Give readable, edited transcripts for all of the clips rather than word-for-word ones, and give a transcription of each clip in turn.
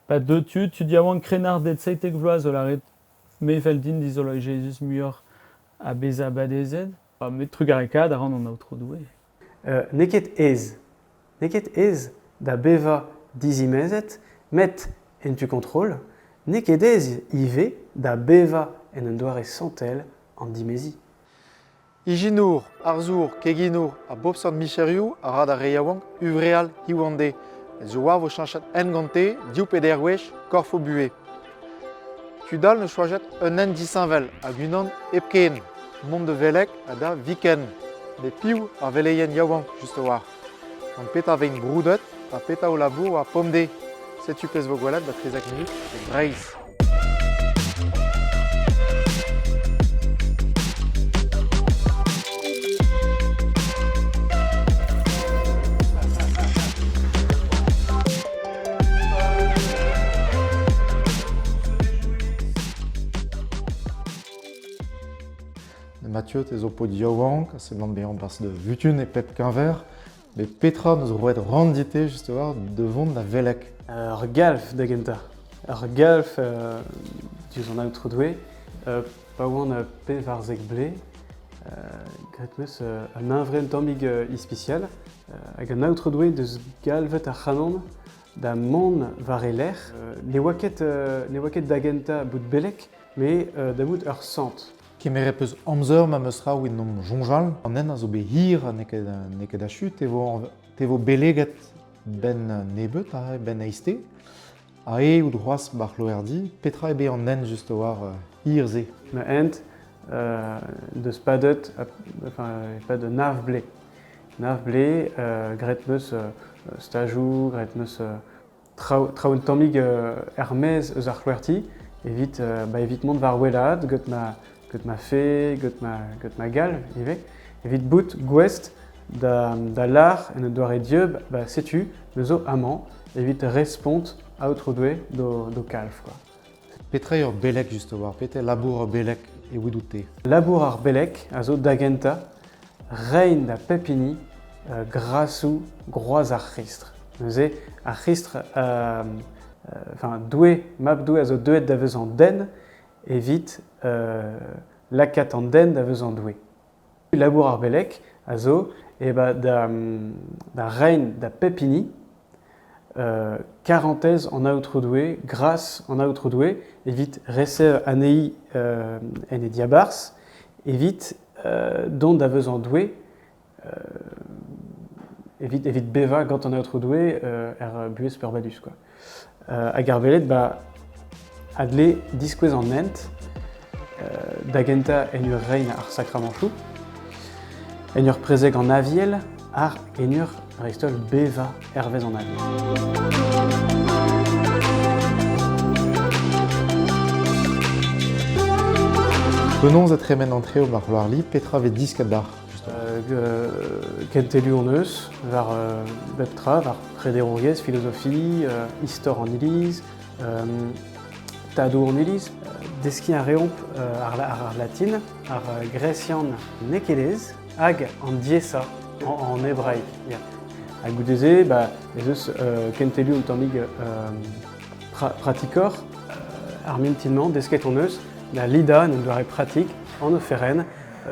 Pa deu tud yaouank krennarded 17 vloaz zo lâret me 'fell din dizoloiñ Jezuz muioc'h ha bezañ badezet. Met trugarekaat a ran an Aotrou Doue. N'eo ket aes. N'eo ket aes da bevañ dizimezet, met en tu kontrol, n'eo ket aes ivez da bevañ en un doare santel an dimeziñ. Ijinour, arzour, keginour ha bep seurt micherioù a ra d'ar re yaouank huñvreal hiziv an deiz. Met zo war vo cheñchet hent gante div pe deir gwech korf o buhez. Tud all 'neus choazet un hent disheñvel hag unan hepken, mont da veleg ha da viken. Met piv ar veleien yaouank just a-walc'h? Gant petra 'veint broudet ha petra o labour war pemdez? Setu pezh 'vo gwelet 'ba 13 munut e Breizh. Mathieu, te zo paotr yaouank, a seblant bezañ barzh da vutun e pep keñver. Met petra 'neus roet ran dit-te just a-walc'h da vont da veleg? Ur galv da gentañ. Ur galv diouzh an Aotrou Doue. Pa oan 14 vloaz, graet 'm eus un hunvre un tammig ispisial. Hag an Aotrou Doue deus galvet ac'hanon da mont war e lerc'h. Ne oa ket, ne oa ket da gentañ bout beleg, met da vout ur sant. Kemeret 'peus amzer ma 'meus traoù evit 'n om soñjal. An hent a zo bet hir ha n'eo ket achu. Te vo, te vo beleget 'benn nebeut, aze, 'benn eizhte. Ha aet out c'hoazh 'ba c'hloerdi. Petra eo bet an hent just war hir-se? Ma hent deus padet, enfin, e-pad nav blez. Nav blez, graet 'meus stajoù, graet 'meus traoù un tammig er-maez eus ar c'hloerti evit, ba, evit mont war wellaat gant ma, gant ma fe, gant ma, gant ma galv ivez, evit bout gouest da, da lâr en un doare dieub, ba, setu, me zo amañ evit respont Aotrou Doue d'ho, d'ho kalv. Quoi. Petra eo ur beleg just a-walc'h? Petra eo labour ur beleg evidout-te? Labour ar beleg a zo da gentañ reiñ da pep hini grasoù groaz ar C'hrist. Neuze, ar C'hrist, enfin Doue, mab Doue a zo deuet da vezañ den evit lakaat an den da vezañ Doue. Labour ar beleg a zo eh ben, da, da reiñ da pep hini karantez an Aotrou Doue, gras an Aotrou Doue, evit resev anezhi en e diabarzh, evit dont da vezañ Doue, evit, evit bevañ gant an Aotrou Doue er buhez peurbadus. Quoi. Hag ar velet ba, a dle diskouez an hent da gentañ en ur reiñ ar sakramantoù, en ur prezeg an Aviel ha en ur dreist-holl bevañ hervez an Aviel. Penaos e tremen an treo war Loarli? Petra 'vez disket deoc'h? Kentelioù hon eus war bep tra, war prederouriezh, philosophie, istor an iliz, tadoù an iliz. Deskiñ a reomp ar latin, ar gresian n'eo ket aes, hag an diaesañ en hebraeg. Ya. Ha goude-se, ba, ez eus kentelioù un tammig pratikoc'h. Ar mintin-mañ, desket hon eus da lidañ en un doare pratik an oferenn.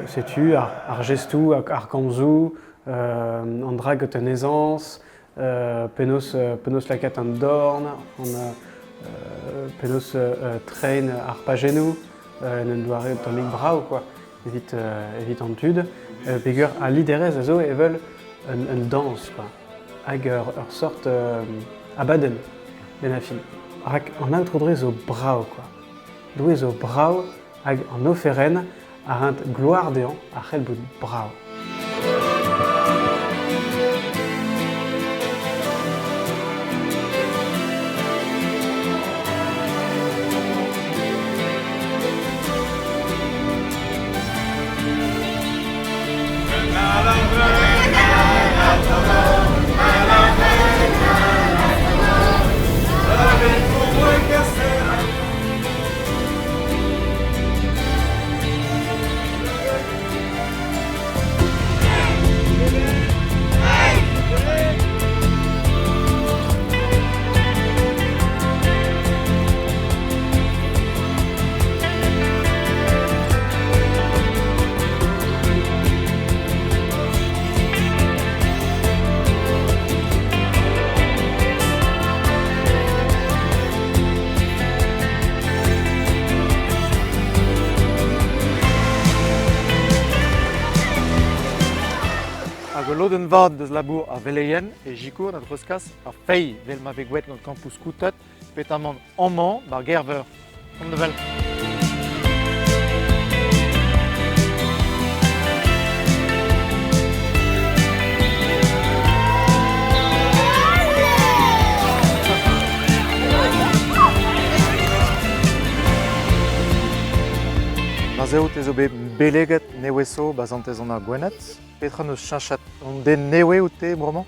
Setu ar gestoù, ar komzoù, an dra gant un ezañs, penaos, penaos lakaat an dorn, an, penaos treiñ ar pajennoù en un doare un tammig brav quoi, evit, evit an tud. Peogwir al liderezh a zo evel un, un dañs quoi, hag ur, ur sort abadenn benn ar fin. Rak an Aotrou Doue zo brav quoi. Doue zo brav hag an oferenn a rent gloar dezhañ a c'hell bout brav. lodenn vat deus labour ar veleien e sikour da dreuzkas ar feiz 'vel ma vez gwraet gant kampoù skouted petamant amañ 'bar Gerveur. Komp da wel. Ma 'z eo te zo bet beleget nevez zo 'ba Santez-Anna Gwened. Petra 'neus cheñchet an den nevez out-te bremañ?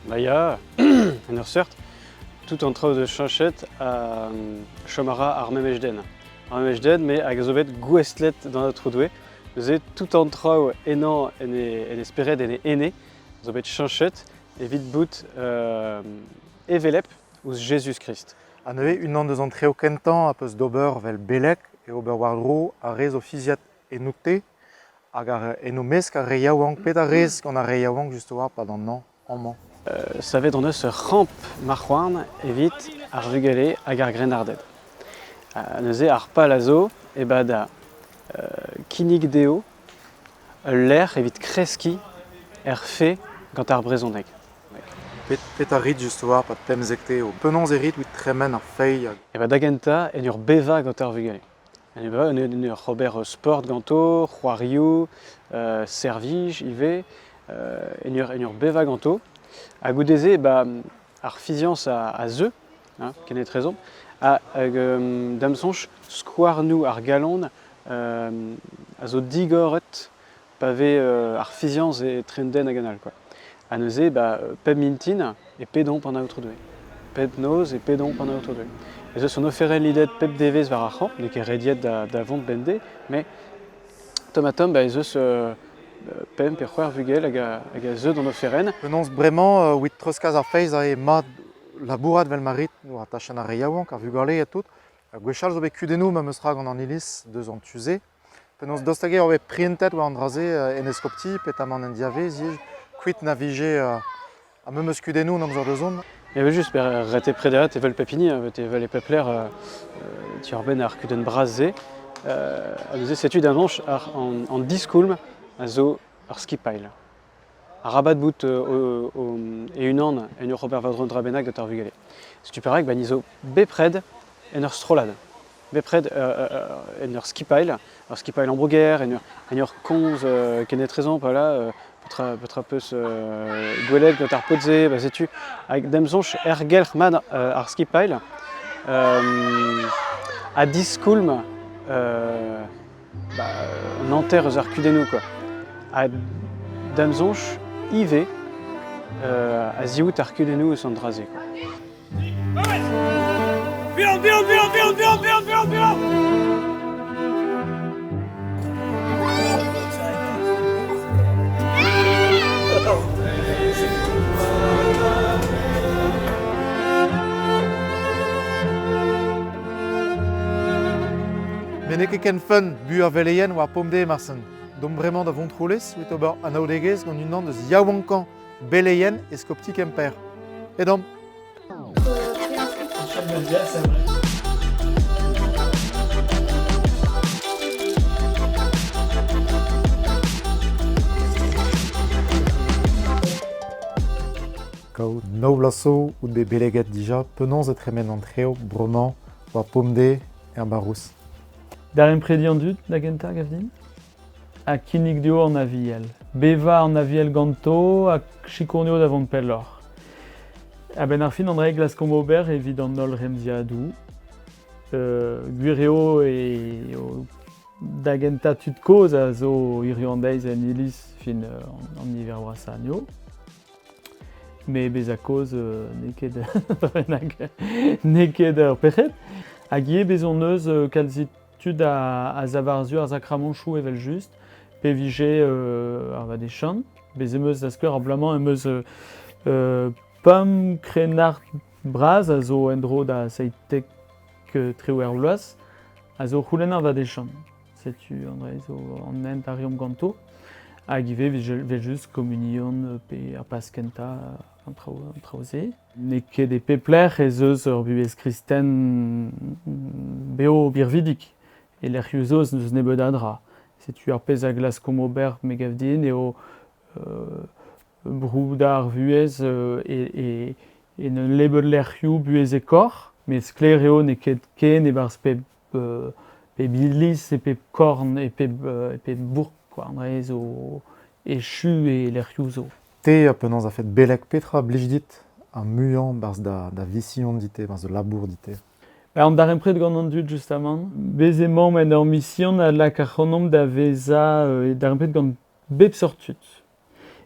Ba ya, en ur seurt, tout an traoù zo cheñchet ha chom a ra ar memes den. Ar memes den, met hag a zo bet gouestlet d'an Aotrou Doue. Neuze tout an traoù ennañ en e, en e spered, en e ene, zo bet cheñchet evit bout hevelep ouzh Jezuz-Krist. Ha neuze unan deus an traoù kentañ a peus d'ober 'vel beleg eo ober war-dro ar re zo fiziet ennout-te hag ar, en o mesk ar re yaouank. Pet a rez gant ar re yaouank just war pad an hañv amañ? Savet hon eus ur c'hamp marc'h-houarn evit ar vugale hag ar grennarded. Neuze ar pal a zo e-bad kinnig dezho ul lec'h evit kreskiñ er fe gant ar brezhoneg. Petra rit just war pad pemzekte eo? Penaos e rit evit tremen ar feiz? E da gentañ en ur bevañ gant ar vugale. En ur ober sport ganto, c'hoarioù, servij ivez, en ur bevañ ganto. Ha goude-se, ba, ar fiziañs a zeu, hein, kenetrezomp, hag da'm soñj, skouarnoù ar galon a zo digoret pa vez ar fiziañs etre un den hag un all, quoi. Ha neuze, ba, pep mintin e pedomp an Aotrou Doue. Pep noz e pedomp an Aotrou Doue. Ez eus un oferenn lidet pep devezh war ar c'hamp, n'eo ket rediet da vont bemdez, mais tamm-ha-tamm ba, ez eus pemp pe c'hwec'h vugel hag a zeu d'an oferenn. Penaos bremañ, evit treuzkas ar feiz eo mat labourat 'vel ma rit war tachenn ar re yaouank, ar vugale ha tout. Gwechall zo bet kudennoù memes tra gant an iliz deus an tu-se. Penaos daoust hag eo bet prientet war an dra-se en eskopti petamant en diavaez ivez, kuit na vije ar memes kudennoù en amzer da zont? Evel-just, ret eo prederiat evel pep hini, evel e pep lec'h diwar-benn ar kudenn bras-se. Ha neuze setu da soñj an diskoulm a zo ur skipailh. Arabat bout e-unan en ur ober war-dro un dra bennak gant ar vugale. Setu perak ba ni zo bepred en ur strollad, bepred en ur skipailh, ur skipailh ambrouger, en ur komz kenetrezomp, voilà, petra peus gwelet gant ar paotr-se, ba setu. Hag da'm soñj ergelc'h mat ar skipailh ha diskoulm Ba, an hanter eus ar kudennoù quoi. Ha da'm soñj ivez a-ziout ar kudennoù eus an dra-se quoi. Buan, buan, buan, buan, buan, buan, buan, buan! Met n'eo ket ken fun buañ veleien war Pomde marsen. Domp bremañ da Vontroulez evit ober anaoudegezh gant unan eus yaouankañ beleien eskopti Kemper. Edomp. Kaout nav bloaz zo out bet beleget dija. Penaos e tremen an traoù bremañ war Pomde er barrouz? Daremprediñ an dud da gentañ, gav din, ha kinnig dezho an aviel. Bevañ an aviel ganto ha sikour anezho da vont pelloc'h. A-benn ar fin, an dra glaskomp ober evit an holl remziadoù. Gwir eo eo da gentañ tud kozh a zo hiziv an deiz en iliz fin an niver brasañ anezho. Mais bezañ kozh n'eo ket n'eo ket ur pec'hed. Hag ivez bez' hon eus kalzik tud a sav war-zu ar sakramanchoù evel-just, pe vije ar vadechan. Bez' em eus da skouer ar bloaz-mañ em eus pemp krennard bras a zo en-dro da 17 triwec'h vloaz a zo o c'houlenn ar vadechan. Setu an dra zo an hent a reomp ganto. Hag ivez evel-just komunion pe ar paz kentañ an traoù-se. N'eo ket e pep lec'h ez eus ur vuhez kristen bev birvidik. E lec'hioù zo ez eus nebeut a dra. Setu ar pezh a glaskomp ober, me gav din, eo Broudañ ar vuhez e en un nebeud lec'hioù buhezekoc'h, met sklaer eo n'eo ket ken e-barzh pep pep iliz, e pep korn, e pep e pep bourk quoi. An dra-se zo echu e lec'hioù zo. Te ha penaos a-fet beleg, petra blij dit ar muiañ 'barzh da da vision dit-te, 'barzh da labour dit-te? An darempred gant an dud justamant. Bez emaomp en ur mision a lak ac'hanomp da vezañ e darempred gant bep seurt tud.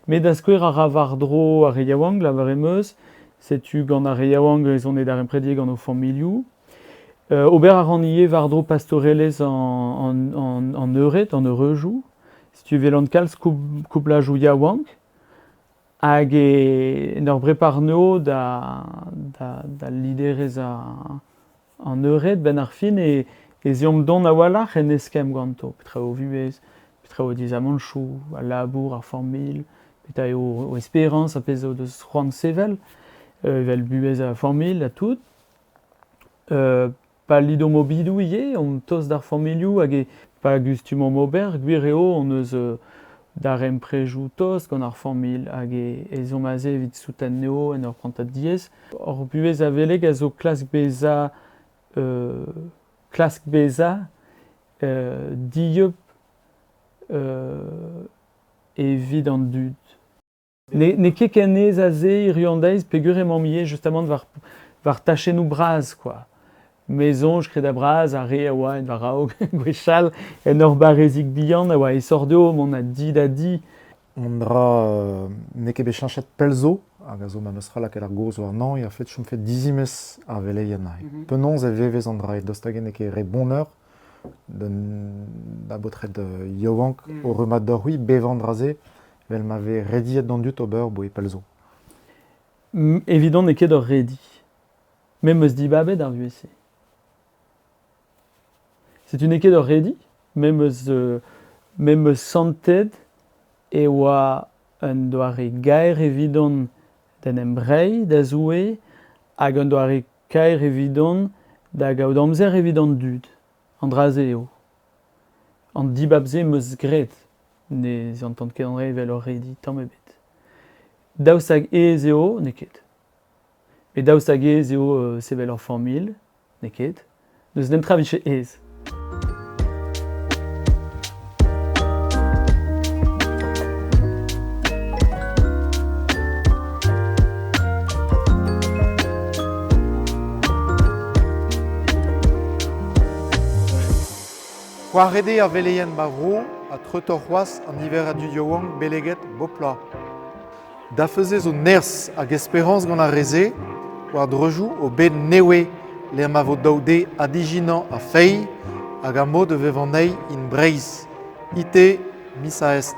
Met da skouer a ra war-dro ar re yaouank, lavar em eus, setu gant ar re yaouank ez on e daremprediñ gant o familhoù. Ober a ran ivez war-dro pastorelezh an eured, an eureujoù. Setu e welan kalz kouplajoù yaouank hag en ur brepar anezho da liderezh an eured, 'benn ar fin ez eomp don a-walc'h en eskemm ganto. Petra eo o vuhez, petra eo o dizamantoù, al labour, ar familh, petra eo o esperañs, ar pezh o deus c'hoant sevel, evel buhez ar familh ha tout. Pa lidomp obidoù ivez, omp tost d'ar familhoù hag pa gustumomp ober, gwir eo hon eus darempredoù tost gant ar familh hag ez omp aze evit souten anezho en ur prantad diaes. Hor buhez a veleg a zo klask bezañ klask bezañ dieub evit an dud. N'eo ket ken aes ha se hiziv an deiz peogwir emaomp ivez justamant war war tachennoù bras kwa. Me soñj kredabl-bras ar re a oa en war-raok gwechall en ur barrezig bihan a oa aesoc'h dezho mont a di da di. Un dra n'eo ket bet cheñchet pell zo hag a zo memes tra lakaet ar gaoz warnañ eo ar fed chomfe dizimez ar veleien aze. Penaos e vevez an dra-se daoust hag-eñ n'eo ket re bonner da baotred yaouank o rummad deoc'h-c'hwi bevañ an dra-se Evel ma vez rediet d'an dud ober boe pell zo. Evidon n'eo ket ur redi. Me 'm eus dibabet ar vuhez-se. Setu n'eo ket ur redi, me 'm eus me 'm eus santet e oa un doare gaer evidon d'en em reiñ da Zoue hag un doare kaer evidon da gaout amzer evit an dud. An dra-se eo. An dibab-se 'm eus graet. Ne zantan ket an re evel ur redi tamm ebet. Daoust hag aes eo? N'eo ket. Met daoust hag aes eo sevel ur familh? N'eo ket. N'eus netra 'vije aes. C'hoaret eo ar veleien 'ba vro ha treutoc'h c'hoazh an niver a dud yaouank beleget bep bloaz. Da neuze zo nerzh hag esperañs gant ar re-se war dreuzoù o bed nevez lec'h ma vo dav dezhe adijinañ ar feiz hag ar mod da vevañ anezhi in Breizh. IT, missa est.